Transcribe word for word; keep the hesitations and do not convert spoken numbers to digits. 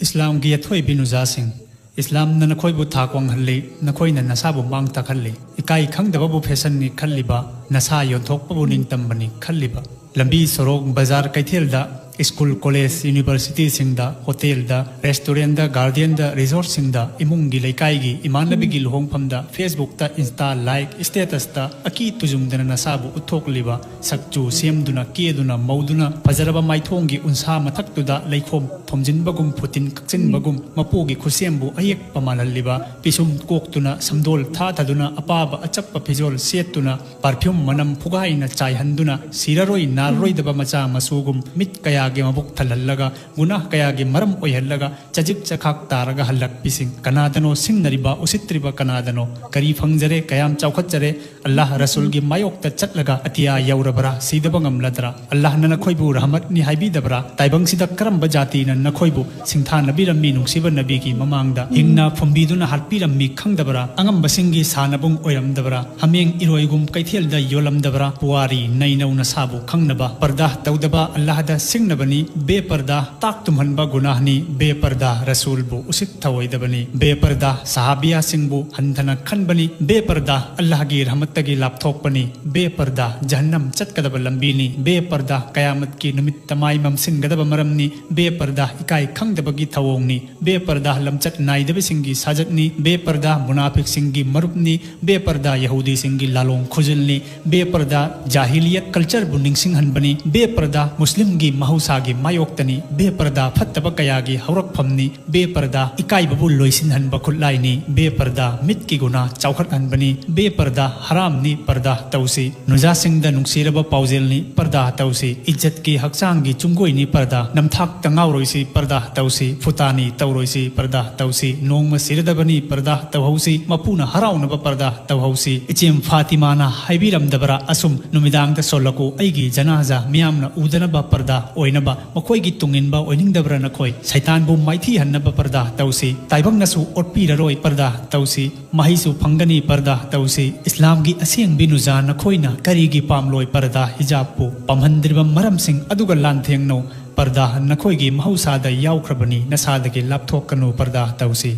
ꯏꯁꯂꯥꯝꯒꯤ ꯑꯊꯣꯏꯕꯤ ꯅꯨꯖꯥꯁꯤꯡ, ꯏꯁꯂꯥꯝꯅ ꯅꯈꯣꯏꯕꯨ ꯊꯥꯛ ꯋꯥꯡꯍꯜꯂꯤ, ꯅꯈꯣꯏꯅ ꯅꯁꯥꯕꯨ ꯃꯥꯡ ꯇꯥꯛꯍꯜꯂꯤ꯫ ꯏꯀꯥꯏ ꯈꯪꯗꯕꯕꯨ ꯐꯦꯁꯟꯅꯤ ꯈꯜꯂꯤꯕ, ꯅꯁꯥ ꯌꯣꯟꯊꯣꯛꯄꯕꯨ ꯅꯤꯡꯇꯝꯕꯅꯤ ꯈꯜꯂꯤꯕ꯫ ꯂꯝꯕꯤ ꯁꯣꯔꯣꯛ, ꯕꯖꯥꯔ ꯀꯩꯊꯦꯜꯗ, ꯁ꯭ꯀꯨꯜ ꯀꯣꯂꯦꯖ ꯌꯨꯅꯤꯚꯔꯁꯤꯇꯤꯁꯤꯡꯗ, ꯍꯣꯇꯦꯜꯗ, ꯔꯦꯁꯇꯨꯔꯦꯟꯗ, ꯒꯥꯔꯗꯦꯟꯗ, ꯔꯤꯁꯣꯔꯠꯁꯤꯡꯗ, ꯏꯃꯨꯡꯒꯤ ꯂꯩꯀꯥꯏꯒꯤ ꯏꯃꯥꯟꯅꯕꯤꯒꯤ ꯂꯨꯍꯣꯡꯐꯝꯗ, ꯐꯦꯁꯕꯨꯛꯇ, ꯏꯟꯁꯇꯥ, ꯂꯥꯏꯛ, ꯁ꯭ꯇꯦꯇꯁꯇ ꯑꯀꯤ ꯇꯨꯖꯨꯡꯗꯅ ꯅꯁꯥꯕꯨ ꯎꯠꯊꯣꯛꯂꯤꯕ, ꯁꯛꯆꯨ ꯁꯦꯝꯗꯨꯅ, ꯀꯦꯗꯨꯅ, ꯃꯧꯗꯨꯅ, ꯐꯖꯔꯕ ꯃꯥꯏꯊꯣꯡꯒꯤ ꯎꯟꯁꯥ ꯃꯊꯛꯇꯨꯗ ꯂꯩꯈꯣꯝ ꯊꯣꯝꯖꯤꯟꯕꯒꯨꯝ, ꯐꯨꯇꯤꯟ ꯀꯛꯆꯤꯟꯕꯒꯨꯝ, ꯃꯄꯨꯒꯤ ꯈꯨꯠꯁꯦꯝꯕꯨ ꯑꯌꯦꯛꯄ ꯃꯥꯜꯍꯜꯂꯤꯕ, ꯄꯤꯁꯨꯝ ꯀꯣꯛꯇꯨꯅ, ꯁꯝꯗꯣꯜ ꯊꯥꯊꯗꯨꯅ, ꯑꯄꯥꯕ ꯑꯆꯞꯄ ꯐꯤꯖꯣꯜ ꯁꯦꯠꯇꯨꯅ, ꯄꯔꯐ꯭ꯌꯨꯝ ꯃꯅꯝ ꯐꯨꯒꯥꯏꯅ ꯆꯥꯏꯍꯟꯗꯨꯅ, ꯁꯤꯔꯔꯣꯏ ꯅꯥꯔꯔꯣꯏꯗꯕ ꯃꯆꯥ ꯃꯁꯨꯒꯨꯝ, ꯃꯤꯠ ꯀꯌꯥꯒꯤ ꯃꯕꯨꯛ ꯊꯜꯍꯜꯂꯒ, ꯒꯨꯅꯥꯍ ꯀꯌꯥꯒꯤ ꯃꯔꯝ ꯑꯣꯏꯍꯜꯂꯒ, ꯆꯖꯤꯛ ꯆꯈꯥꯛ ꯇꯥꯔꯒ ꯍꯜꯂꯛꯄꯤꯁꯤꯡ ꯀꯅꯥꯗꯅꯣ? ꯁꯤꯡꯅꯔꯤꯕ, ꯎꯁꯤꯠꯇ꯭ꯔꯤꯕ ꯀꯅꯥꯗꯅꯣ? ꯀꯔꯤ ꯐꯪꯖꯔꯦ? ꯀꯌꯥꯝ ꯆꯥꯎꯈꯠꯆꯔꯦ? ꯑꯜꯂꯥꯍ ꯔꯁꯨꯜꯒꯤ ꯃꯥꯌꯣꯛꯇ ꯆꯠꯂꯒ ꯑꯇꯤꯌꯥ ꯌꯧꯔꯕ꯭ꯔꯥ? ꯁꯤꯗꯕ ꯉꯝꯂꯗ꯭ꯔꯥ? ꯑꯜꯂꯥꯍꯅ ꯅꯈꯣꯏꯕꯨ ꯔꯍꯃꯠꯅꯤ ꯍꯥꯏꯕꯤꯗꯕ꯭ꯔꯥ? ꯇꯥꯏꯕꯪꯁꯤꯗ ꯀꯔꯝꯕ ꯖꯥꯇꯤꯅ ꯅꯈꯣꯏꯕꯨ ꯁꯤꯡꯊꯥꯅꯕꯤꯔꯝꯃꯤ? ꯅꯨꯡꯁꯤꯕ ꯅꯕꯤꯒꯤ ꯃꯃꯥꯡꯗ ꯍꯤꯡꯅ ꯐꯨꯝꯕꯤꯗꯨꯅ ꯍꯥꯠꯄꯤꯔꯝꯃꯤ ꯈꯪꯗꯕ꯭ꯔꯥ? ꯑꯉꯝꯕꯁꯤꯡꯒꯤ ꯁꯥꯟꯅꯕꯨꯡ ꯑꯣꯏꯔꯝꯗꯕ꯭ꯔꯥ? ꯍꯥꯃꯦꯡ ꯏꯔꯣꯏꯒꯨꯝ ꯀꯩꯊꯦꯜꯗ ꯌꯣꯜꯂꯝꯗꯕ꯭ꯔꯥ? ꯄꯨꯋꯥꯔꯤ ꯅꯩꯅꯧ ꯅꯁꯥꯕꯨ ꯈꯪꯅꯕ꯫ ꯄꯔꯗꯥ ꯇꯧꯗꯕ ꯑꯜꯂꯥꯍꯗ ꯁꯤꯡꯅꯕꯅꯤ꯫ ꯕꯦꯄꯔꯗꯥ ꯇꯥꯛ ꯇꯨꯝꯍꯟꯕ ꯒꯨꯅꯥꯍꯅꯤ꯫ ꯕꯦꯄꯔꯗꯥ ꯔꯁꯨꯜꯕꯨ ꯎꯁꯤꯠ ꯊꯑꯣꯏꯗꯕꯅꯤ꯫ ꯕꯦꯄꯔꯗꯥ ꯁꯍꯥꯕꯤꯌꯥꯁꯤꯡꯕꯨ ꯍꯟꯊꯅ ꯈꯟꯕꯅꯤ꯫ ꯕꯦꯄꯔꯗꯥ ꯑꯜꯂꯥꯍꯒꯤ ꯔꯍꯃꯠꯇꯒꯤ ꯂꯥꯞꯊꯣꯛꯄꯅꯤ꯫ ꯕꯦꯄꯔꯗꯥ ꯖꯍꯟꯅꯝ ꯆꯠꯀꯗꯕ ꯂꯝꯕꯤꯅꯤ꯫ ꯕꯦꯄꯔꯗꯥ ꯀꯌꯥꯃꯠꯀꯤ ꯅꯨꯃꯤꯠꯇ ꯃꯥꯏ ꯃꯝꯁꯤꯟꯒꯗꯕ ꯃꯔꯝꯅꯤ꯫ ꯕꯦꯄꯔꯗꯥ ꯏꯀꯥꯏ ꯈꯪꯗꯕꯒꯤ ꯊꯧꯑꯣꯡꯅꯤ꯫ ꯕꯦꯄꯔꯗꯥ ꯂꯝꯆꯠ ꯅꯥꯏꯗꯕꯁꯤꯡꯒꯤ ꯁꯥꯖꯠꯅꯤ꯫ ꯕꯦꯄꯔꯗꯥ ꯃꯨꯅꯥꯐꯤꯛꯁꯤꯡꯒꯤ ꯃꯔꯨꯞꯅꯤ꯫ ꯕꯦꯄꯔꯗꯥ ꯌꯍꯨꯗꯤꯁꯤꯡꯒꯤ ꯂꯥꯂꯣꯡ ꯈꯨꯖꯤꯜꯅꯤ꯫ ꯕꯦꯄꯔꯗꯥ ꯖꯥꯍꯤꯂꯤꯌꯠ ꯀꯜꯆꯔꯕꯨ ꯅꯤꯡꯁꯤꯡꯍꯟꯕꯅꯤ꯫ ꯕꯦꯄꯔꯗꯥ ꯃꯨꯁꯂꯤꯝꯒꯤ ꯃꯍꯧꯁꯥꯒꯤ ꯃꯥꯌꯣꯛꯇꯅꯤ꯫ ꯕꯦꯄꯔꯗꯥ ꯐꯠꯇꯕ ꯀꯌꯥꯒꯤ ꯍꯧꯔꯛꯐꯝꯅꯤ꯫ ꯕꯦꯄꯔꯗꯥ ꯏꯀꯥꯏꯕꯕꯨ ꯂꯣꯏꯁꯤꯟꯍꯟꯕ ꯈꯨꯠꯂꯥꯏꯅꯤ꯫ ꯕꯦꯄꯔꯗꯥ ꯃꯤꯠꯀꯤ ꯒꯨꯅꯥ ꯆꯥꯎꯈꯠꯍꯟꯕꯅꯤ꯫ ꯕꯦꯄꯔꯗꯥ ꯍꯔꯥꯝꯅꯤ꯫ ꯄꯔꯗꯥ ꯇꯧꯁꯤ꯫ ꯅꯨꯖꯥꯁꯤꯡꯗ ꯅꯨꯡꯁꯤꯔꯕ ꯄꯥꯎꯖꯦꯜꯅꯤ꯫ ꯄꯔꯗꯥ ꯇꯧꯁꯤ꯫ ꯏꯖꯠꯀꯤ ꯍꯛꯆꯥꯡꯒꯤ ꯆꯨꯡꯒꯣꯏꯅꯤ꯫ ꯄꯔꯗꯥ ꯅꯝꯊꯥꯛꯇ ꯉꯥꯎꯔꯣꯏꯁꯤ꯫ ꯄꯔꯗꯥ ꯇꯧꯁꯤ꯫ ꯐꯨꯇꯥꯅꯤ ꯇꯧꯔꯣꯏꯁꯤ꯫ ꯄꯔꯗꯥ ꯇꯧꯁꯤ꯫ ꯅꯣꯡꯃ ꯁꯤꯔꯗꯕꯅꯤ꯫ ꯄꯔꯗꯥ ꯇꯧꯍꯧꯁꯤ꯫ ꯃꯄꯨꯅ ꯍꯔꯥꯎꯅꯕ ꯄꯔꯗꯥ ꯇꯧꯍꯧꯁꯤ꯫ ꯏꯆꯦꯝ ꯐꯥꯇꯤꯃꯥꯅ ꯍꯥꯏꯕꯤꯔꯝꯗꯕ꯭ꯔꯥ? ꯑꯁꯨꯝ ꯅꯨꯃꯤꯗꯥꯡꯗ ꯁꯣꯜꯂꯛꯎ ꯑꯩꯒꯤ ꯖꯅꯥꯖꯥ ꯃꯤꯌꯥꯝꯅ ꯎꯗꯅꯕ ꯄꯔꯗꯥ ꯑꯣꯏꯅꯕ꯫ ꯃꯈꯣꯏꯒꯤ ꯇꯨꯡꯏꯟꯕ ꯑꯣꯏꯅꯤꯡꯗꯕ꯭ꯔꯥ ꯅꯈꯣꯏ? ꯁꯩꯇꯥꯟꯕꯨ ꯃꯥꯏꯊꯤꯍꯟꯅꯕ ꯄꯔꯗꯥ ꯇꯧꯁꯤ꯫ ꯇꯥꯏꯕꯪꯅꯁꯨ ꯑꯣꯠꯄꯤꯔꯔꯣꯏ꯫ ꯄꯔꯗꯥ ꯇꯧꯁꯤ꯫ ꯃꯍꯩꯁꯨ ꯐꯪꯒꯅꯤ꯫ ꯄꯔꯗꯥ ꯇꯧꯁꯤ꯫ ꯏꯁꯂꯥꯝꯒꯤ ꯑꯁꯦꯡꯕꯤ ꯅꯨꯖꯥ ꯅꯈꯣꯏꯅ ꯀꯔꯤꯒꯤ ꯄꯥꯝꯂꯣꯏ? ꯄꯔꯗꯥ ꯍꯤꯖꯥꯕꯄꯨ ꯄꯥꯝꯍꯟꯗ꯭ꯔꯤꯕ ꯃꯔꯝꯁꯤꯡ ꯑꯗꯨꯒ ꯂꯥꯟꯊꯦꯡꯅꯧ꯫ ꯄꯔꯗꯥ ꯅꯈꯣꯏꯒꯤ ꯃꯍꯧꯁꯥꯗ ꯌꯥꯎꯈ꯭ꯔꯕꯅꯤ, ꯅꯁꯥꯗꯒꯤ ꯂꯥꯞꯊꯣꯛꯀꯅꯨ, ꯄꯔꯗꯥ ꯇꯧꯁꯤ꯫